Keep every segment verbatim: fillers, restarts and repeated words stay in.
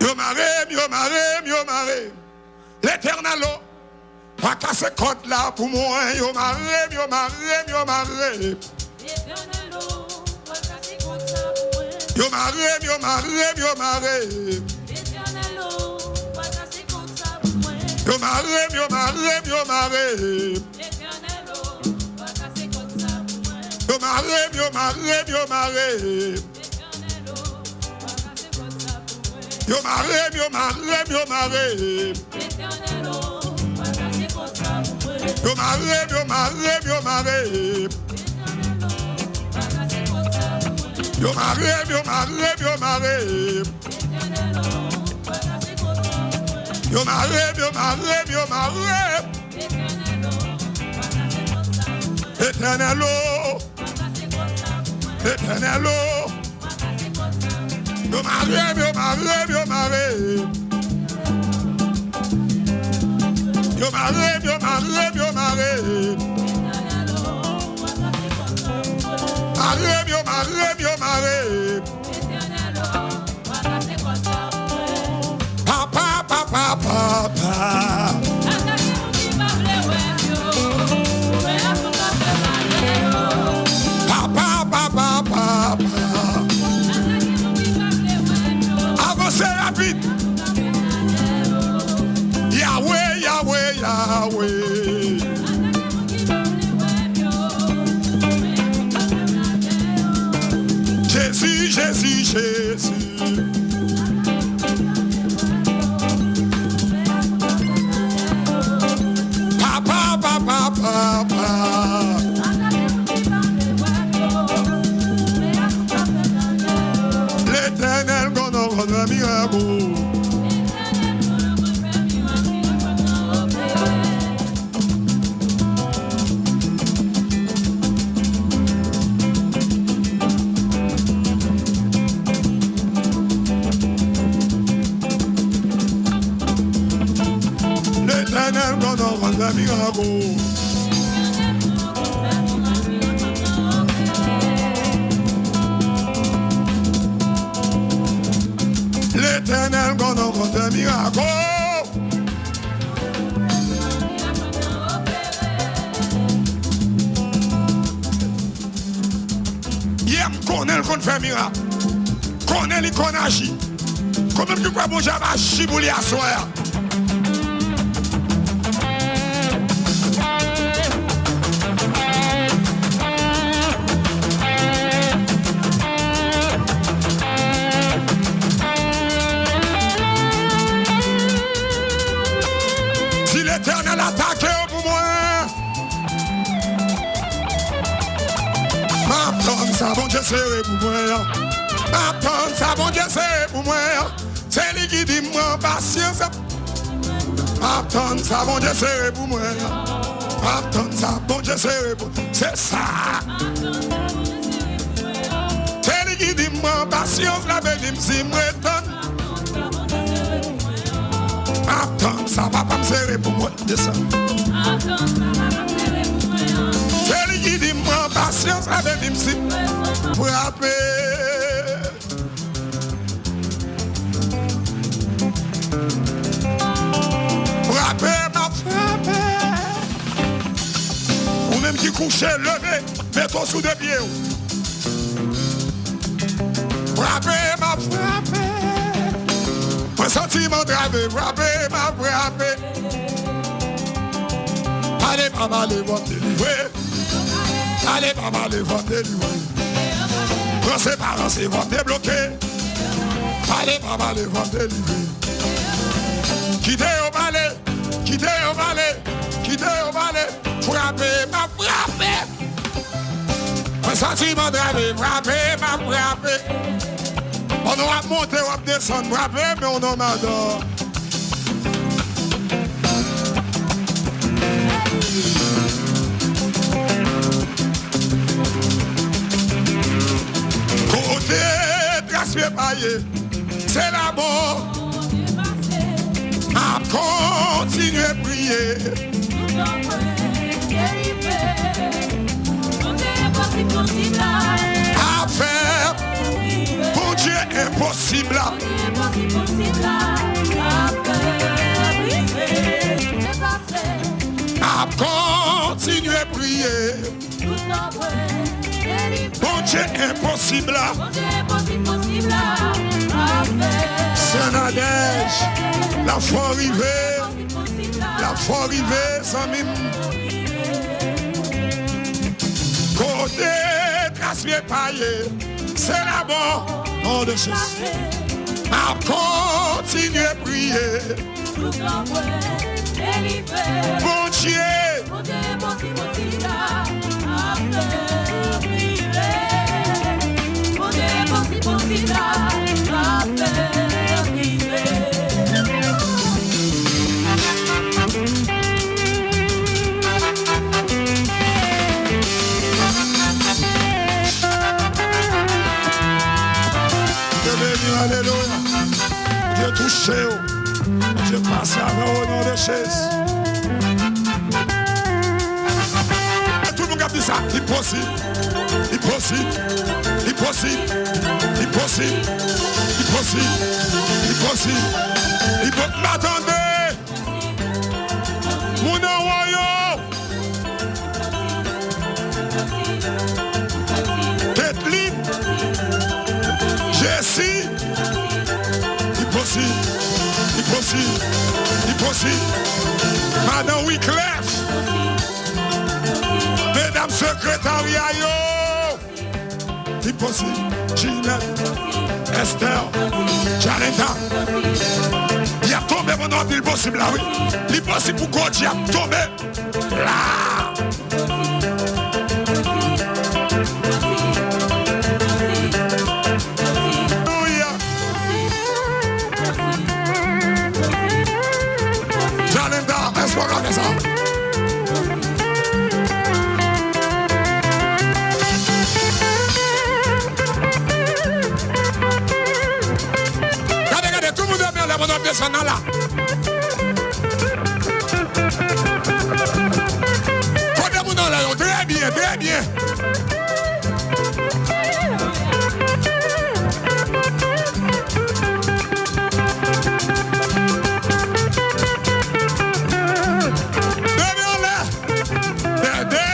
Yo mare m, yo mare m, yo mare m. Letènèl o, pa kase kòd la pou mwen. Yo mare m, yo mare m, yo mare m. Letènèl o, pa kase kòd sa pou mwen. Yo mare m, yo mare m, yo mare m. Letènèl o, pa kase kòd sa pou mwen. Yo mare m, yo mare m, yo mare m. Letènèl o, pa kase kòd sa pou mwen. Yo mare m, yo mare m, yo mare m. Letènèl o, pa kase kòd sa pou mwen. Yo mare m, yo mare m, yo mare m. Letènèl o, pa kase kòd sa pou mwen. Yo mare m, yo mare m, yo mare m. Letènèl o, pa kase kòd sa pou mwen. Yo mare m, yo mare m, yo mare m. Letènèl o, pa kase kòd sa pou mwen. Yo mare m, yo mare m, yo mare m. Letènèl o, pa kase kòd sa pou mwen. Letènèl o, pa kase kòd sa pou mwen. Letènèl o. Yo mare m, yo mare m, yo mare m. Yo mare m, yo mare m, yo mare m. Mare m, yo mare m, yo mare m. Papa, papa, papa. Papa, papa, papa. Avanse rapid. Yawe, Yawe, Yawe. Jezi, Jezi, Jezi. Papa, papa, papa. Letènèl konn, konn fè mirak o. Letènèl konn, konn fè mirak o. Letènèl konn, konn fè mirak o. Yeah, m konnen l konn fè mirak. Konnen li konn aji. Konbyen moun ki kwè Bondye ap aji pou li aswè a? Si Letènèl atake yo pou mwen, m ap tann sa Bondye sere pou mwen an. M ap tann sa Bondye sere pou mwen an. Se li ki di m pran pasyans. M ap tann sa Bondye sere pou mwen an. M ap tann sa Bondye sere pou. Se sa. Se li ki di m pran pasyans, l ap beni m si m ret tann. M ap tann sa papa m sere pou mwen. Desann. Se li ki di m pran pasyans, l ap beni m si m frape. Frape, m ap frape. Ou menm ki kouche, leve, mete w sou de pye w. Frape, m ap frape. Mwen santi m antrave, frape, m ap frape. Pale pa pale, fò m delivre. Pale pa pale, fò m delivre. Ranse pa ranse, fò m debloke. Pale pa pale, fò m delivre. Kite yo pale, kite yo pale, kite yo pale. Frape, m ap frape. Mwen santi m antrave, frape, m ap frape. Pandan w ap monte, w ap desann, frape, men w nan madan. Kote tras pye pa ye, se la mò. M ap kontinye priye. Afè Bondye enp enposib la. Ap kontinye priye. Bondye enposib la. Sè Nadège, l ap fè w rive. L ap fè w rive, zanmi m. Kote tras pye pa ye, se laba, non de Jezi. M ap kontinye priye. Bondye. Bondye beni w, alelouya. Bondye touche w. Bondye pase avè w, o non de Jezi. E tout moun k ap di sa, li posib, li posib, li posib, li posib, li posib, li posib, li po-, m pa tande. Moun anwo yo. Ketlin. Jesi. Li posib. Li posib. Li posib. Madan Wiclef. Medam sekretarya yo. Li posib. Ginette, Esther, Janeta. Y ap tonbe pandan w ap di l posib la, wi. Li posib pou gwo dyab tonbe la. Alelouya. Janeta, èske w ka fè sa? Gade, gade, tout moun leve anlè pandan w ap desann nan la. Kote moun anlè yo? Trè byen, trè byen. Leve anlè. Dèdè.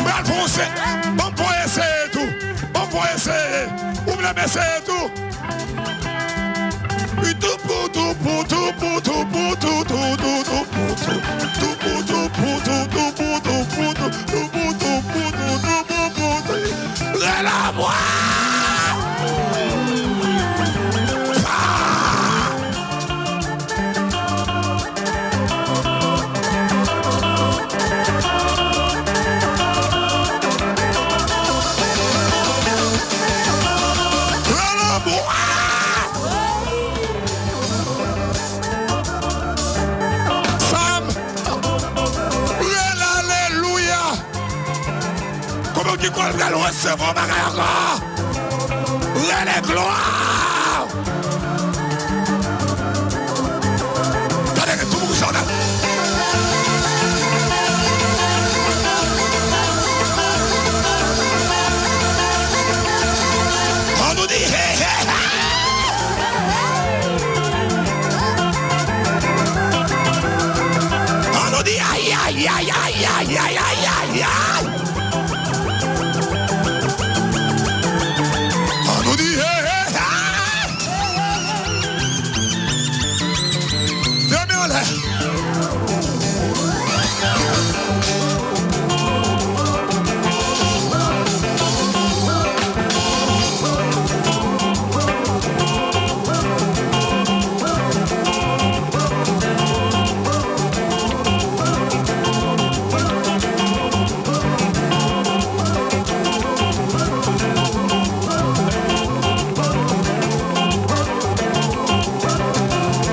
Pral fè w se-, bon, pou eseye tou. Bon, pou eseye. Ou vle m eseye tou? Rele mwen! Rele mwen! Pòl pral resevwa yon bagay ankò. Rele glwa! Tande, gen tout moun ki chante. An nou di, hey, hey, hey! An nou di, ay, ay, ay! An nou di, hey, hey, hey! De men anlè.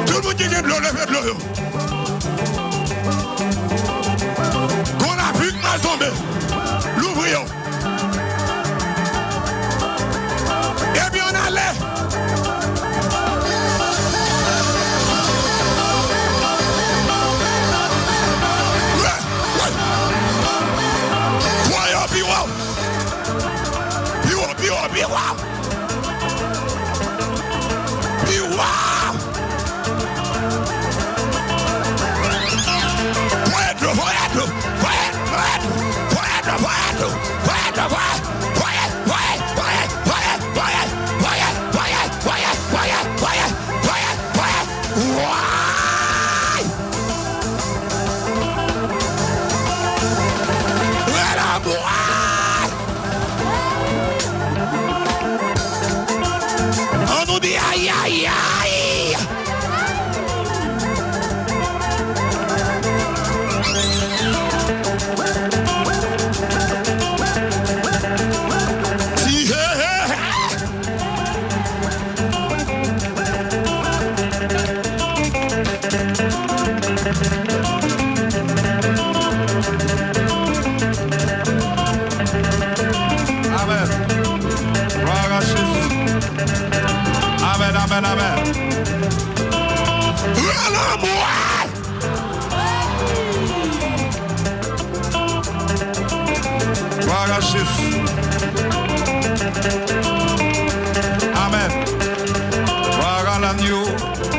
Tout moun ki gen dlo, leve dlo yo. Gon lapli k pral tonbe. Louvri yo. Epi ann ale. Wè, wè. Voye yo pi wo. Pi wo, pi wo, pi wo. Pi wo. Voye dlo, voye dlo, voye, voye dlo, voye dlo, voye dlo, voye dlo, voye, voye, voye dlo, voye, voye, voye, voye, voye, voye, voye, voye, voye. Woy! Rele mwen! An nou di ay, ay, ay! Ti he, he, he! Amèn. Glwa a Jezi. Amèn, amèn, amèn. Rele mwen! Glwa a Jezi.